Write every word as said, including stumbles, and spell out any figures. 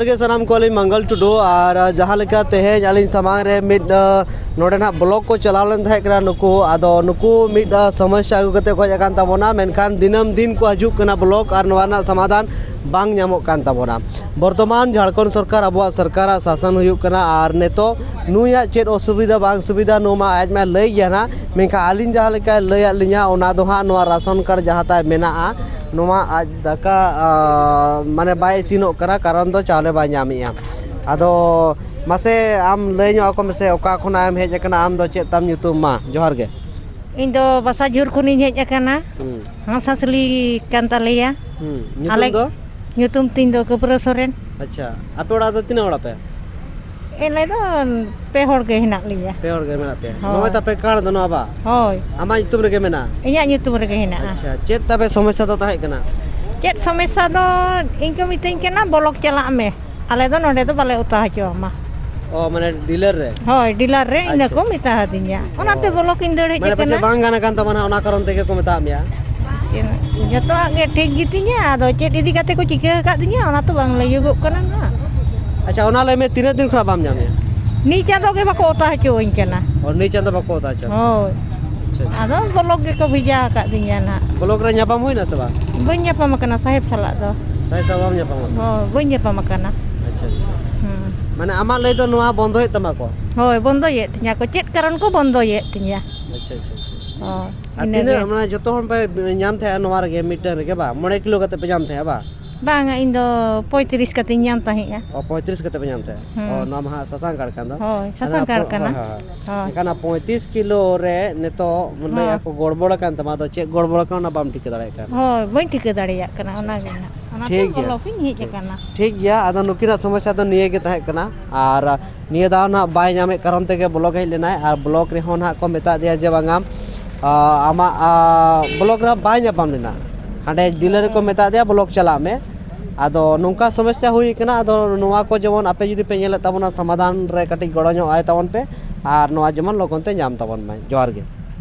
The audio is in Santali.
ᱜᱮ ᱥᱟᱱᱟᱢ ᱠᱚ, ᱟᱹᱞᱤᱧ ᱢᱚᱝᱜᱚᱞ ᱴᱩᱰᱩ᱾ ᱟᱨ ᱡᱟᱦᱟᱸ ᱞᱮᱠᱟ ᱛᱮᱦᱮᱧ ᱟᱹᱞᱤᱧ ᱥᱟᱢᱟᱝ ᱨᱮ ᱢᱤᱫ, ᱟ, ᱱᱚᱰᱮ ᱱᱟᱜ ᱵᱞᱚᱠ ᱠᱚ ᱪᱟᱞᱟᱣ ᱞᱮᱱ ᱛᱟᱦᱮᱸ ᱠᱟᱱᱟ ᱱᱩᱠᱩ, ᱟᱫᱚ ᱱᱩᱠᱩ ᱢᱤᱫ, ᱟ, ᱥᱚᱢᱚᱥᱥᱟ ᱟᱹᱜᱩ ᱠᱟᱛᱮ ᱠᱚ ᱦᱮᱡ ᱟᱠᱟᱱ ᱛᱟᱵᱚᱱᱟ, ᱢᱮᱱᱠᱷᱟᱱ ᱫᱤᱱᱟᱹᱢ ᱫᱤᱱ ᱠᱚ ᱦᱤᱡᱩᱜ ᱠᱟᱱᱟ ᱵᱞᱚᱠ ᱟᱨ ᱱᱚᱣᱟ ᱨᱮᱱᱟᱜ ᱥᱚᱢᱟᱫᱷᱟᱱ ᱵᱟᱝ ᱧᱟᱢᱚᱜ ᱠᱟᱱ ᱛᱟᱵᱚᱱᱟ᱾ ᱵᱚᱨᱛᱚᱢᱟᱱ ᱡᱷᱟᱲᱠᱷᱚᱸᱰ ᱥᱚᱨᱠᱟᱨ ᱟᱵᱚᱣᱟᱜ ᱥᱚᱨᱠᱟᱨᱟᱜ ᱥᱟᱥᱚᱱ ᱦᱩᱭᱩᱜ ᱠᱟᱱᱟ ᱟᱨ ᱱᱤᱛᱚᱜ ᱱᱩᱭᱟᱜ ᱪᱮᱫ ᱚᱥᱩᱵᱤᱫᱷᱟ ᱵᱟᱝ ᱥᱩᱵᱤᱫᱷᱟ ᱱᱚᱣᱟ ᱢᱟ ᱟᱡ ᱢᱟ ᱞᱟᱹᱭ ᱜᱮᱭᱟ ᱱᱟᱜ, ᱢᱮᱱᱠᱷᱟᱱ ᱟᱹᱞᱤᱧ ᱡᱟᱦᱟᱸ ᱞᱮᱠᱟᱭ ᱞᱟᱹᱭᱟᱫ ᱞᱤᱧᱟ ᱚᱱᱟ ᱫᱚ ᱦᱟᱸᱜ ᱱᱚᱣᱟ ᱨᱟᱥᱚᱱ ᱠᱟᱨᱰ ᱡᱟᱦᱟᱸ ᱛᱟᱭ ᱢᱮᱱᱟᱜᱼᱟ ᱱᱚᱣᱟ ᱟᱡ ᱫᱟᱠᱟ, ᱟ, ᱢᱟᱱᱮ ᱵᱟᱭ ᱤᱥᱤᱱᱚᱜ ᱠᱟᱱᱟ, ᱠᱟᱨᱚᱱ ᱫᱚ ᱪᱟᱣᱞᱮ ᱵᱟᱭ ᱧᱟᱢᱮᱜᱼᱟ᱾ ᱟᱫᱚ ᱢᱟᱥᱮ ᱟᱢ ᱞᱟᱹᱭ ᱧᱚᱜ ᱟᱠᱚ ᱢᱮᱥᱮ, ᱚᱠᱟ ᱠᱷᱚᱱᱟᱜ ᱮᱢ ᱦᱮᱡ ᱟᱠᱟᱱᱟ, ᱟᱢ ᱫᱚ ᱪᱮᱫ ᱛᱟᱢ ᱧᱩᱛᱩᱢ? ᱢᱟ ᱡᱚᱦᱟᱨ ᱜᱮ᱾ ᱤᱧ ᱫᱚ ᱵᱟᱥᱟᱡᱷᱩᱨ ᱠᱷᱚᱱᱤᱧ ᱦᱮᱡ ᱟᱠᱟᱱᱟ, ᱦᱩᱸ᱾ ᱦᱟᱸᱥ ᱦᱟᱸᱥᱞᱤ ᱠᱟᱱ ᱛᱟᱞᱮᱭᱟ᱾ ᱦᱩᱸ᱾ ᱧᱩᱛᱩᱢ ᱟᱞᱮ ᱫᱚ? ᱧᱩᱛᱩᱢ ᱛᱤᱧ ᱫᱚ ᱠᱟᱹᱯᱨᱟᱹ ᱥᱚᱨᱮᱱ᱾ ᱟᱪᱪᱷᱟ, ᱟᱯᱮ ᱚᱲᱟᱜ ᱫᱚ ᱛᱤᱱᱟᱹᱜ ᱦᱚᱲ ᱟᱯᱮ? ᱟᱞᱮ ᱫᱚ ᱯᱮ ᱦᱚᱲ ᱜᱮ ᱦᱮᱱᱟᱜ ᱞᱮᱭᱟ᱾ ᱯᱮ ᱦᱚᱲ ᱜᱮ ᱢᱮᱱᱟᱜ ᱯᱮᱭᱟ? ᱦᱳᱭ᱾ ᱱᱚᱜᱼᱚᱭ ᱛᱟᱯᱮ ᱠᱟᱨᱰ ᱫᱚ ᱱᱚᱣᱟ ᱵᱟ? ᱦᱳᱭ᱾ ᱟᱢᱟᱜ ᱧᱩᱛᱩᱢ ᱨᱮᱜᱮ ᱢᱮᱱᱟᱜᱼᱟ? ᱤᱧᱟᱹᱜ ᱧᱩᱛᱩᱢ ᱨᱮᱜᱮ ᱦᱮᱱᱟᱜᱼᱟ᱾ ᱟᱪᱪᱷᱟ, ᱪᱮᱫ ᱛᱟᱯᱮ ᱥᱚᱢᱚᱥᱥᱟ ᱫᱚ ᱛᱟᱦᱮᱸ ᱠᱟᱱᱟ? ᱪᱮᱫ ᱥᱚᱢᱚᱥᱥᱟ ᱫᱚ ᱤᱧ ᱠᱚ ᱢᱤᱛᱟᱹᱧ ᱠᱟᱱᱟ ᱵᱞᱚᱠ ᱪᱟᱞᱟᱜ ᱢᱮ, ᱟᱞᱮ ᱫᱚ ᱱᱚᱰᱮ ᱫᱚ ᱵᱟᱞᱮ ᱚᱛᱟ ᱦᱚᱪᱚ ᱟᱢᱟ᱾ ᱚ, ᱢᱟᱱᱮ ᱰᱤᱞᱟᱨ ᱨᱮ? ᱦᱳᱭ, ᱰᱤᱞᱟᱨ ᱨᱮ ᱤᱱᱟᱹ ᱟᱪᱪᱷᱟ, ᱠᱚ ᱟᱪᱪᱷᱟ᱾ ᱢᱮᱛᱟ ᱦᱟᱫᱤᱧᱟ, ᱚᱱᱟᱛᱮ ᱚ᱾ ᱵᱞᱚᱠ ᱤᱧ ᱫᱟᱹᱲ ᱦᱮᱡ ᱢᱟᱱᱮ ᱯᱟᱪᱮᱫ ᱟᱠᱟᱱᱟ᱾ ᱵᱟᱝ ᱜᱟᱱ ᱟᱠᱟᱱ ᱛᱟᱢᱟ ᱱᱟᱦᱟᱜ, ᱚᱱᱟ ᱠᱟᱨᱚᱱ ᱛᱮᱜᱮ ᱠᱚ ᱢᱮᱛᱟᱜ ᱢᱮᱭᱟ? ᱪᱮᱫ, ᱡᱚᱛᱚᱣᱟᱜ ᱜᱮ ᱴᱷᱤᱠ ᱜᱮᱛᱤᱧᱟ, ᱟᱫᱚ ᱪᱮᱫ ᱤᱫᱤ ᱠᱟᱛᱮ ᱠᱚ ᱪᱤᱠᱟᱹ ᱟᱠᱟᱫᱤᱧᱟ ᱚᱱᱟ ᱛᱚ ᱵᱟᱝ ᱞᱟᱹᱭᱟᱹᱜᱚᱜ ᱠᱟᱱᱟ ᱱᱟᱦᱟᱜ᱾ ᱟᱪᱪᱷᱟ, ᱚᱱᱟ ᱞᱟᱹᱭ ᱢᱮ, ᱛᱤᱱᱟᱹᱜ ᱫᱤᱱ ᱠᱷᱚᱱᱟᱜ ᱵᱟᱢ ᱧᱟᱢᱮᱜᱼᱟ? ᱱᱤᱭᱟᱹ ᱪᱟᱸᱫᱚ ᱜᱮ ᱵᱟᱠᱚ ᱚᱛᱟ ᱦᱚᱪᱚᱣᱟᱹᱧ ᱠᱟᱱᱟ᱾ ᱚ, ᱱᱤᱭᱟᱹ ᱪᱟᱸᱫᱚ ᱵᱟᱠᱚ ᱚᱛᱟ ᱦᱚᱪᱚ? ᱦᱳᱭ᱾ ᱟᱪᱪᱷᱟ, ᱟᱪᱪᱷᱟ᱾ ᱟᱫᱚ ᱵᱞᱚᱠ ᱜᱮᱠᱚ ᱵᱷᱮᱡᱟ ᱟᱠᱟᱫᱤᱧᱟ ᱱᱟᱦᱟᱜ᱾ ᱵᱞᱚᱠ ᱨᱮ ᱧᱟᱯᱟᱢ ᱦᱩᱭᱱᱟ ᱥᱮ ᱵᱟᱝ? ᱵᱟᱹᱧ ᱧᱟᱯᱟᱢ ᱟᱠᱟᱱᱟ ᱥᱟᱦᱮᱵᱽ ᱥᱟᱞᱟᱜ ᱫᱚ᱾ ᱥᱟᱦᱮᱵᱽ ᱥᱟᱞᱟᱜ ᱵᱟᱢ ᱧᱟᱯᱟᱢ ᱟᱠᱟᱱᱟ? ᱦᱳᱭ, ᱵᱟᱹᱧ ᱧᱟᱯᱟᱢ ᱟᱠᱟᱱᱟ᱾ ᱟᱪᱪᱷᱟ, ᱟᱪᱪᱷᱟ᱾ ᱦᱩᱸ᱾ ᱢᱟᱱᱮ ᱟᱢᱟᱜ ᱞᱟᱹᱭ ᱫᱚ ᱱᱚᱣᱟ ᱵᱚᱱᱫᱚᱭᱮᱫ ᱛᱟᱢᱟ ᱠᱚ? ᱦᱳᱭ, ᱵᱚᱱᱫᱚᱭᱮᱫ ᱛᱤᱧᱟ ᱠᱚ, ᱪᱮᱫ ᱠᱟᱨᱚᱱ ᱠᱚ ᱵᱚᱱᱫᱚᱭᱮᱫ ᱛᱤᱧᱟ᱾ ᱟᱪᱪᱷᱟ, ᱟᱪᱪᱷᱟ, ᱟᱪᱪᱷᱟ᱾ ᱦᱳᱭ, ᱟᱨ ᱤᱱᱟᱹᱜᱮ᱾ ᱛᱤᱱᱟᱹᱜ, ᱢᱟᱱᱮ, ᱡᱚᱛᱚ ᱦᱚᱲ ᱯᱮ ᱧᱟᱢ ᱛᱟᱦᱮᱸᱜᱼᱟ ᱱᱚᱣᱟ ᱨᱮᱜᱮ, ᱢᱤᱫᱴᱟᱝ ᱨᱮᱜᱮ ᱵᱟᱝ? ᱢᱚᱬᱮ ᱠᱤᱞᱳ ᱠᱟᱛᱮ ᱯᱮ ᱧᱟᱢ ᱛᱟᱦᱮᱸᱜᱼᱟ ᱵᱟᱝ? ᱵᱟᱝᱟ, ᱤᱧ ᱫᱚ ᱯᱚᱸᱭᱛᱨᱤᱥ ᱠᱟᱛᱮᱧ ᱧᱟᱢ ᱛᱟᱦᱮᱸᱜᱼᱟ᱾ ᱚ, ᱯᱚᱸᱭᱛᱨᱤᱥ ᱠᱟᱛᱮ ᱯᱮ ᱧᱟᱢ ᱛᱟᱦᱮᱸᱜᱼᱟ᱾ ᱦᱩᱸ᱾ ᱚ, ᱱᱚᱣᱟ ᱢᱟ ᱦᱟᱸᱜ ᱥᱟᱥᱟᱝ ᱠᱟᱨᱰ ᱠᱟᱱ ᱫᱚ᱾ ᱦᱳᱭ, ᱥᱟᱥᱟᱝ ᱟᱫᱚ ᱠᱟᱨᱰ ᱟᱯᱮ, ᱠᱟᱱᱟ᱾ ᱦᱳᱭ, ᱦᱳᱭ, ᱦᱳᱭ᱾ ᱦᱳᱭ᱾ ᱮᱱᱠᱷᱟᱱ ᱯᱚᱸᱭᱛᱨᱤᱥ ᱠᱤᱞᱳ ᱨᱮ ᱱᱤᱛᱚᱜ ᱞᱟᱹᱭᱮᱫᱼᱟ ᱦᱳᱭ᱾ ᱠᱚ ᱜᱚᱲᱵᱚᱲ ᱟᱠᱟᱱ ᱛᱟᱢᱟ, ᱟᱫᱚ ᱪᱮᱫ ᱜᱚᱲᱵᱚᱲ ᱟᱠᱟᱱᱟ ᱚᱱᱟ ᱵᱟᱢ ᱴᱷᱤᱠᱟᱹ ᱫᱟᱲᱮᱭᱟᱜ ᱠᱟᱱᱟ? ᱦᱳᱭ, ᱵᱟᱹᱧ ᱴᱷᱤᱠᱟᱹ ᱫᱟᱲᱮᱭᱟᱜ ᱠᱟᱱᱟ, ᱚᱱᱟ ᱜᱮ ᱱᱟᱜ᱾ ᱚᱱᱟᱛᱮ ᱴᱷᱤᱠ ᱜᱮᱭᱟ᱾ ᱵᱞᱚᱠ ᱤᱧ ᱦᱮᱡ ᱴᱷᱤᱠ, ᱟᱠᱟᱱᱟ᱾ ᱴᱷᱤᱠ ᱜᱮᱭᱟ, ᱟᱫᱚ ᱱᱩᱠᱤᱱᱟᱜ ᱥᱚᱢᱚᱥᱥᱟ ᱫᱚ ᱱᱤᱭᱟᱹ ᱜᱮ ᱛᱟᱦᱮᱸ ᱠᱟᱱᱟ᱾ ᱟᱨ ᱱᱤᱭᱟᱹ ᱫᱷᱟᱣ ᱱᱟᱦᱟᱜ ᱵᱟᱭ ᱧᱟᱢᱮᱫ ᱠᱟᱨᱚᱱ ᱛᱮᱜᱮ ᱵᱞᱚᱠ ᱦᱮᱡ ᱞᱮᱱᱟᱭ, ᱟᱨ ᱵᱞᱚᱠ ᱨᱮᱦᱚᱸ ᱱᱟᱦᱟᱜ ᱠᱚ ᱢᱮᱛᱟ ᱫᱮᱭᱟ ᱡᱮ ᱵᱟᱝᱟ, ᱟ, ᱟᱢᱟᱜ, ᱟ, ᱵᱞᱚᱠ ᱨᱮᱦᱚᱸ ᱵᱟᱭ ᱧᱟᱯᱟᱢ ᱞᱮᱱᱟ᱾ ᱦᱟᱸᱰᱮ ᱰᱤᱞᱟᱨ ᱨᱮᱠᱚ ᱢᱮᱛᱟ ᱫᱮᱭᱟ ᱵᱞᱚᱠ ᱪᱟᱞᱟᱜ ᱢᱮ᱾ ᱟᱫᱚ ᱱᱚᱝᱠᱟ ᱥᱚᱢᱚᱥᱥᱟ ᱦᱩᱭ ᱠᱟᱱᱟ, ᱟᱫᱚ ᱱᱚᱣᱟ ᱠᱚ ᱡᱮᱢᱚᱱ ᱟᱯᱮ ᱡᱩᱫᱤ ᱯᱮ ᱧᱮᱞᱮᱫ ᱛᱟᱵᱚᱱᱟ ᱥᱚᱢᱟᱫᱷᱟᱱ ᱨᱮ ᱠᱟᱹᱴᱤᱡ ᱜᱚᱲᱚ ᱧᱚᱜ ᱟᱭ ᱛᱟᱵᱚᱱ ᱯᱮ, ᱟᱨ ᱱᱚᱣᱟ ᱡᱮᱢᱚᱱ ᱞᱚᱜᱚᱱ ᱛᱮ ᱧᱟᱢ ᱛᱟᱵᱚᱱ ᱢᱟᱭ᱾ ᱡᱚᱦᱟᱨ ᱜᱮ᱾